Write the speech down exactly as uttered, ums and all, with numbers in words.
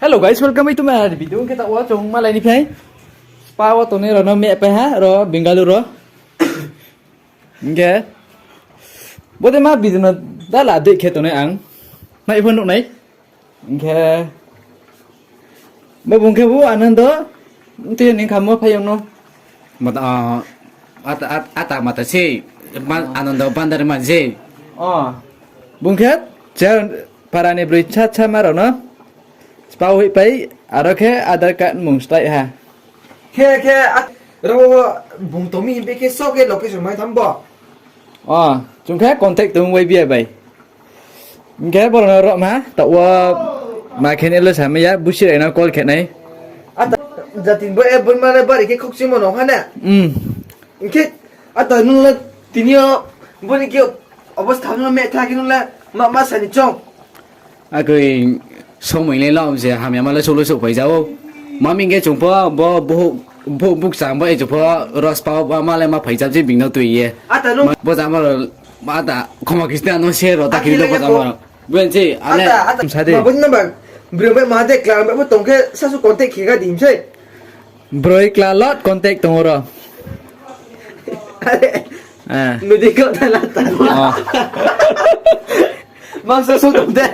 Hello guys, welcome back to my video. Hing khe taoh wo chung malai ni phai spa wo tongnai rao no meh pai ha ro Bengaluru ro. Hing khe bo dei ma video no dala dei khe tongnai ang. Nai pho nuh nai. Hing khe bo bung khe bo Anando, tui ni khamo phai yag no. Mata, ah, ata, at-, ata mata se, ban-, Anando Bandar man se. O. Bung khe, cher, para ni broi cha cha ma rao no spa wo hoihpai, aro khe Aadhaar card mung slái ha. Khe, khe, at-, ro, bung tong mi hing be khe so khe location mai tham bo. O, chung khe contact tong Y B A bai. Hing khe boro no roh ma, taoh wo ma khe nai le sa mai ya, busi rai no call khe nai. Ata, jati bo e boi ma le bari khe khokchimo no ha na. Hmm. Hing khe, ata nung le tini yo, bo ni khe obostha no meh tha khe nung le ma, ma sa ni chong. Akoi somoi le lam se hamya ma le souh le souhphai ja ou. Ma mi hing khe chung pho bo, bo, bo bukchang bo e chung pho ro spa wo ma le ma phai ja je bini no tui ye. Ata nung bo ja ma ro, ata khoma Khristian no se ro ta khe bo ja ma ro. Bo se, ane. Ata, ata. Sa de. Ma bo ni number, broi bai ma de kla bai bo tong khe sasu contact khe ga di hing se. Broi kla lot contact tong ro. Are. Eh. Medical ta la ta. O. Mangsa so tong de.